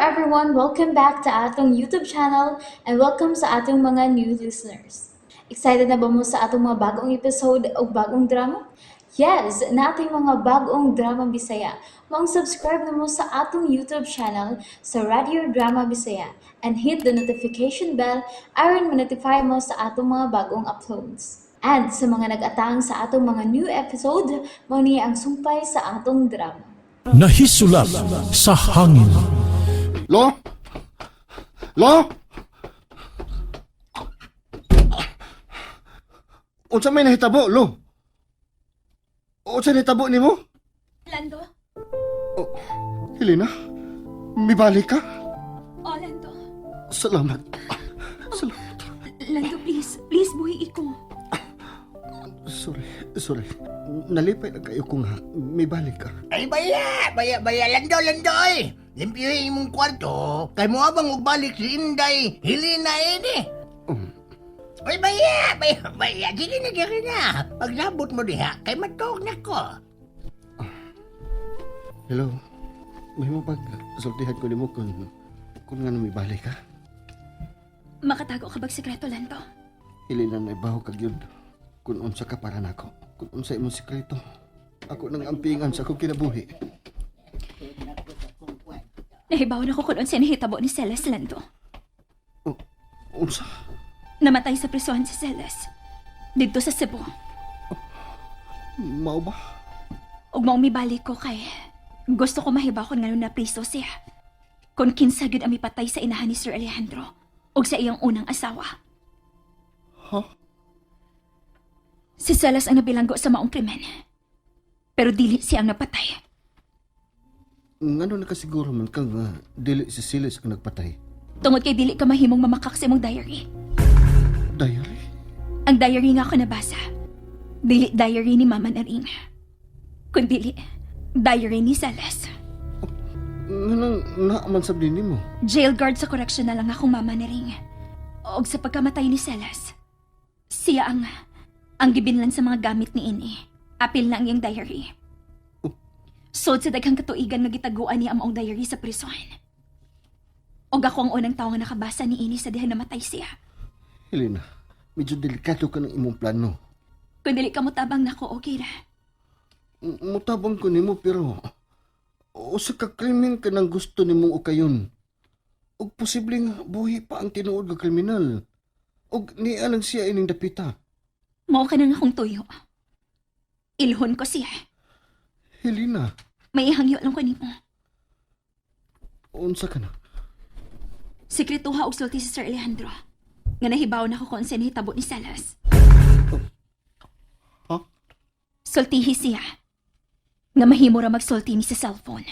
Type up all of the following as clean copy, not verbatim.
Everyone! Welcome back to atong YouTube channel and welcome sa atong mga new listeners. Excited na ba mo sa atong mga bagong episode o bagong drama? Yes, nating mga bagong drama Bisaya. Maong subscribe na mo sa atong YouTube channel sa Radio Drama Bisaya and hit the notification bell aron ma-notify mo sa atong mga bagong uploads. And sa mga nag-atang sa atong mga new episode, mao ni ang sumpay sa atong drama. Nahisulap sa hangin. Lo? Lo? Unsa may nahitabo, Lo? Unsa nahitabo nimo? Lando? Oh, Helena, mibalik ka? Oh, Lando. Salamat. Salamat. Lando, please. Please, buhi ko. Sorry, sorry. Nalipay na kayo kung mibalik ka. Ay baya, baya, baya, Lando, Lando, oy. Limpyuhin imong kwarto, kay mo abang ugbalik si Inday, Helena ini. Oy baya, baya, baya, sige na, sige na. Paglabot mo diha, kay matuog na ko. Hello. May mapag sultihan ko nimo kung nga mibalik ka. Makatago ka bag sekreto, Lando? Helena, naibaho ka gyud. Kung unsa ka para nako. Kung unsa imong sikreto. Ako nang ampingan sa akong kinabuhi. Nahibaw na ko kung unsa nahitabo ni Celes, Lando. Oh, unsa? Namatay sa presohan si Celes. Dito sa Cebu. Mao ba? Ug mao mibalik ko kay gusto ko mahibaw kung ngano na priso siya. Kung kinsa gyud ang mipatay sa inahan ni Sir Alejandro ug sa iyang unang asawa. Ha? Si Celes ang nabilanggo sa maong krimen. Pero dili siya ang napatay. Ngano nakasiguro man kang dili si Silis ang nagpatay? Tungod kay dili ka mahimong mamakak sa imong diary. Diary? Ang diary nga ako nabasa. Dili diary ni Mama Naring. Kundi diary ni Celes. Nganong naaman sa nimo? Mo? Jail guard sa correctional lang akong Mama Naring. Og sa pagkamatay ni Celes, siya ang gibinlan sa mga gamit ni ini. Apil na ang iyang diary. Sod sa daghang katuigan nga gitaguan niya ang maong diary sa prison. Og ako ang unang tao nga nakabasa ni ini sa diha namatay siya. Helena, medyo delikado ka ng imong plano. Kung dili ka mo tabang nako, okay ra. Mutabang ko nimo pero usa ka krimen ka nang gusto nimong ukayon. Ug posibleng buhi pa ang tinuod nga kriminal. Ug niya lang siya ining dapita. Mao ka nang akong tuyo. Ilhon ko siya. Helena, May ihangyo lang ko nimo. unsa ka na? Sekretuha og sulti si Sir Alejandro. Nga nahibaw na ko kung unsa nahitabo ni Salas. Ha? Sultihi siya. Nga mahimo ra magsulti ni sa cellphone.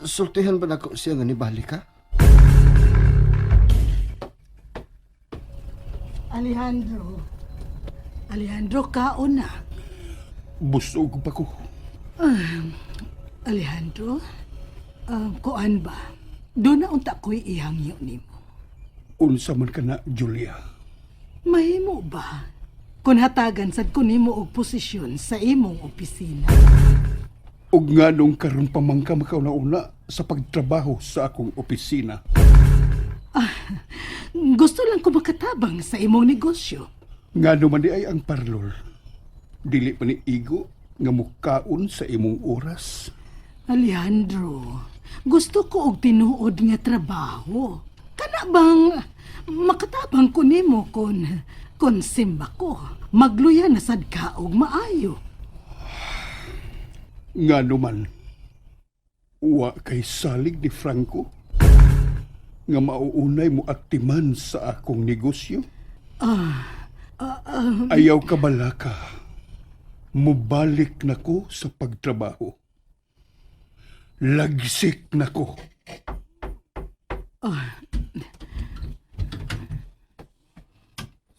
Sultihan ba nako siya nga nibalik ka? Alejandro. Alejandro, kaon na. Busog pa ko. Alejandro, kuan ba? Doon na unta ko'y ihangyo nimo. Unsa man ka na, Julia. Mahimo ba? Kung hatagan sad ko nimo og posisyon sa imong opisina. Ug nganong karon pa man ka makauna-una sa pagtrabaho sa akong opisina. Gusto lang ko makatabang sa imong negosyo. Ngano man di ay ang parlor. Dili pa ni Igo nga mukaon sa imong oras. Alejandro, gusto ko og tinuod nga trabaho. Kana bang makatabang ko nimo kon simba ko, magluya na sad ka og maayo. Ngano man wa kay salig ni Franco nga mauunay mo atiman sa akong negosyo. Ayaw ka balaka. Mubalik na ko sa pagtrabaho. Lagsik na ko.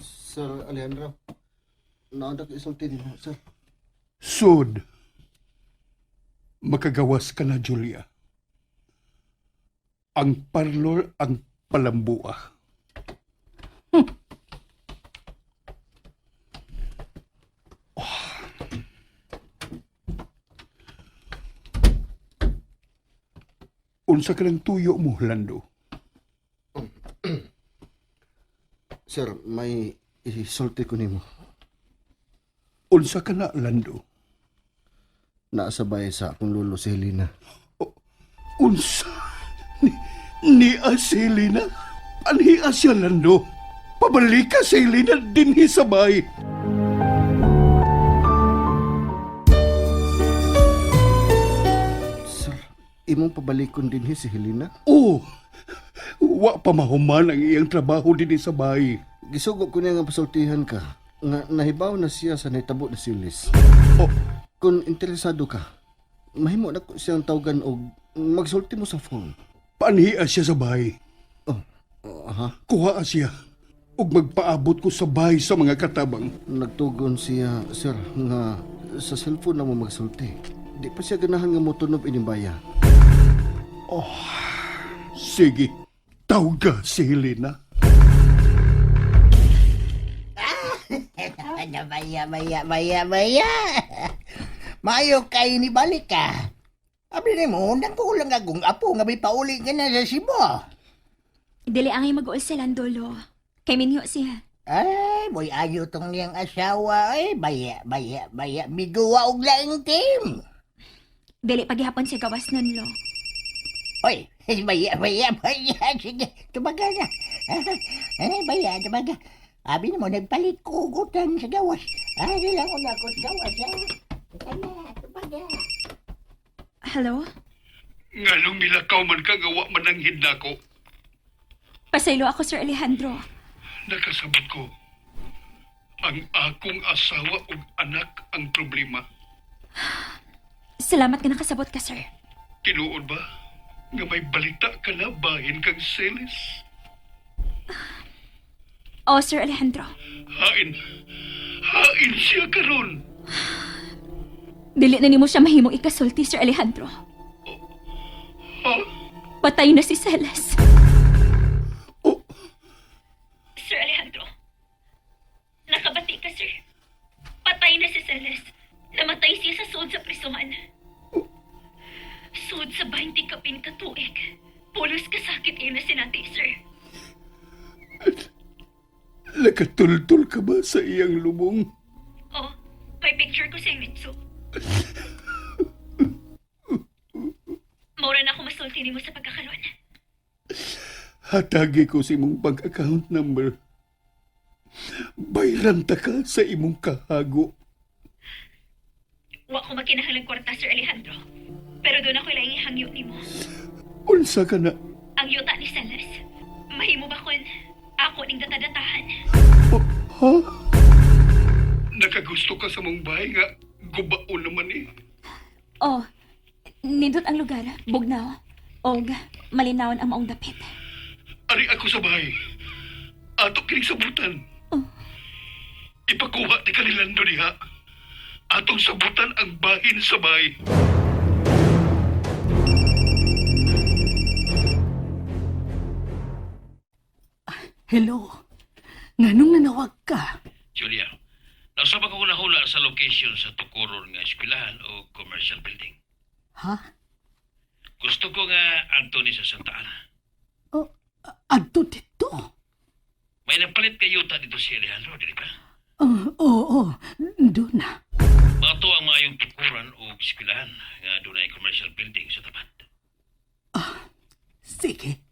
Sir Alejandro, naandak isulti nimo, sir. Sod, makagawas ka na, Julia. Ang parlor ang palambua. Unsa ka lang tuyo mo, Lando? Sir, may isulti ko nimo. Unsa ka na, Lando? Naasabay sa akong lolo si Helena. Unsa? Ni si Helena? Anhi siya, Lando? Pabalik ka si Helena dinhi sa bahay. Sir, imong pabalikon dinhi si Helena? Oh, wa pa mahuman ang iyang trabaho dinhi sa bahay. Gisugo ko niya nga pasultihan ka. Nga nahibaw na siya sa nahitabo na silis. Oh, Kung interesado ka, mahimo na ko siyang tawagan og magsulti mo sa phone. Panhiya siya sa bahay. Oh, oh, aha. Kuha siya. Ug magpaabot ko sa bahay sa mga katabang. Nagtugon siya, sir, nga sa cellphone na mo magsulti. Di pa siya ganahan nga motunob ining baya. Sige, tawga si Helena. Ano, baya, baya, baya, baya. Maayo kay ni balik ka. Abi ni mo, nagkulang akong apo nga may pauli ka na sa Cebu. Dili angay mag-uol sa Landolo. Kay minyo siya. Ay, boy, ayo tong niyang asawa. Ay, baya, baya, baya. Miguwa og laing team. Dili paghihapon siya gawas nun, lo. Oy, baya, baya, baya. Sige, tumaga na. Ay, baya, tumaga. Abi mo, nagpalit kugutan sa gawas. Ay, lang ko na ako sa gawas, ha? Tumaga, tumaga. Hello? Nganong nilakaw man ka gawa man ang hinako. Pasaylo ako, Sir Alejandro. Nakasabot ko. Ang akong asawa ug anak ang problema. Salamat nga nakasabot ka, sir. Tinuod ba? Nga may balita ka na bahin kang selis? Oh, Sir Alejandro. Hain. Hain siya karon. Dili na nimo siya mahimong ikasulti, Sir Alejandro. Ha? Patay na si Celes. Oh, Sir Alejandro, nakabati ka, sir. Patay na si Celes. Namatay siya sa suod sa prisuhan. Suod sa 20 kapin katuig. Pulos kasakit iyo na sinati, sir. nakatultul ka ba sa iyang lubong? Oh, may picture ko sa Mitsu. Mura na ako masulti nimo sa pagkakaroon. Hatagi ko sa imong bank account number. Bayran ta ka sa imong kahago. Wa ko makinahanglang kwarta, Sir Alejandro. Pero doon ako ilang hangyo nimo. Unsa ka na? Ang yuta ni Celes. Mahimo ba kun ako ning datadatahan? Oh, ha? Nakagusto ka sa mong bahay nga gubao naman eh. Oh, nindot ang lugar, bugnaw. Og malinawon ang maong dapit. Ari ako sa bahay. Ato kining sabutan. Oh. Ipakuha ti kanilando diha. Atong sabutan ang bahin sa bahay. Hello. Nganong nanawag ka? Julia, nasa ba ko hula sa location sa Tukuron nga eskwelahan o commercial building? Ha? Gusto ko nga Anthony sa Santa Ana. Oh, adto dito. May napalit kay yuta dito si Alejandro, di ba? Oh, oo, oo, doon na. Mato ang maayong tukuran o eskwelahan nga dunay commercial building sa tapat. Sige.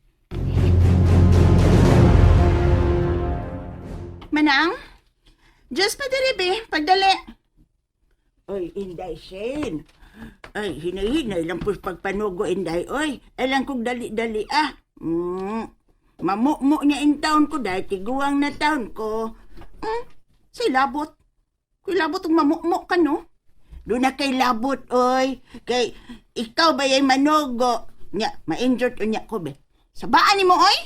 Manang? Diyos pa diri, be. Pagdali. Oy, Inday Shane. Ay, hinahinay lang po pagpanugo, Inday. Oy, alam kong dali-dali ah. Mamukmu niya in town ko dahil tiguang na town ko. Say labot. Kuy labot ang mamukmuk ka, no? Doon na kay labot, oy. Kay, ikaw ba yung manugo? Nya, ma-injured unya ko be. Sabaan ni mo, oy.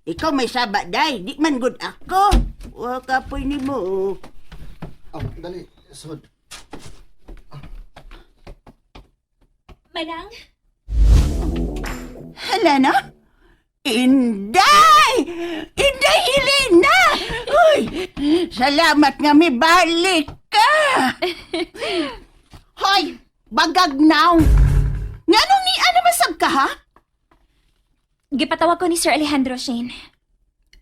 Ikaw may saba, day. Di man good ako. Wa kapoy ni mo. Oh, dali, sod. Manang? Hala na? Inday! Inday Helena! Uy! Salamat nga may balik ka! Hoy, bagag now. Nganong ni ano masab ka, ha? Gipatawag ko ni Sir Alejandro, Shane.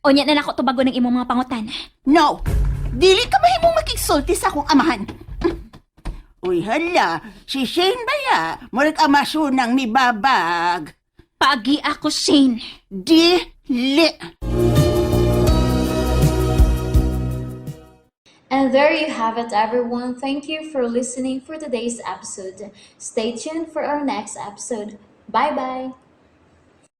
Unya na nako tubago ng imong mga pangutan. No! Dili ka mahimong makigsulti sa akong amahan. Uy, hala, si Shane baya, murag amasunang ni Babag. Paagi ako, Shane. Dili! And there you have it, everyone. Thank you for listening for today's episode. Stay tuned for our next episode. Bye bye.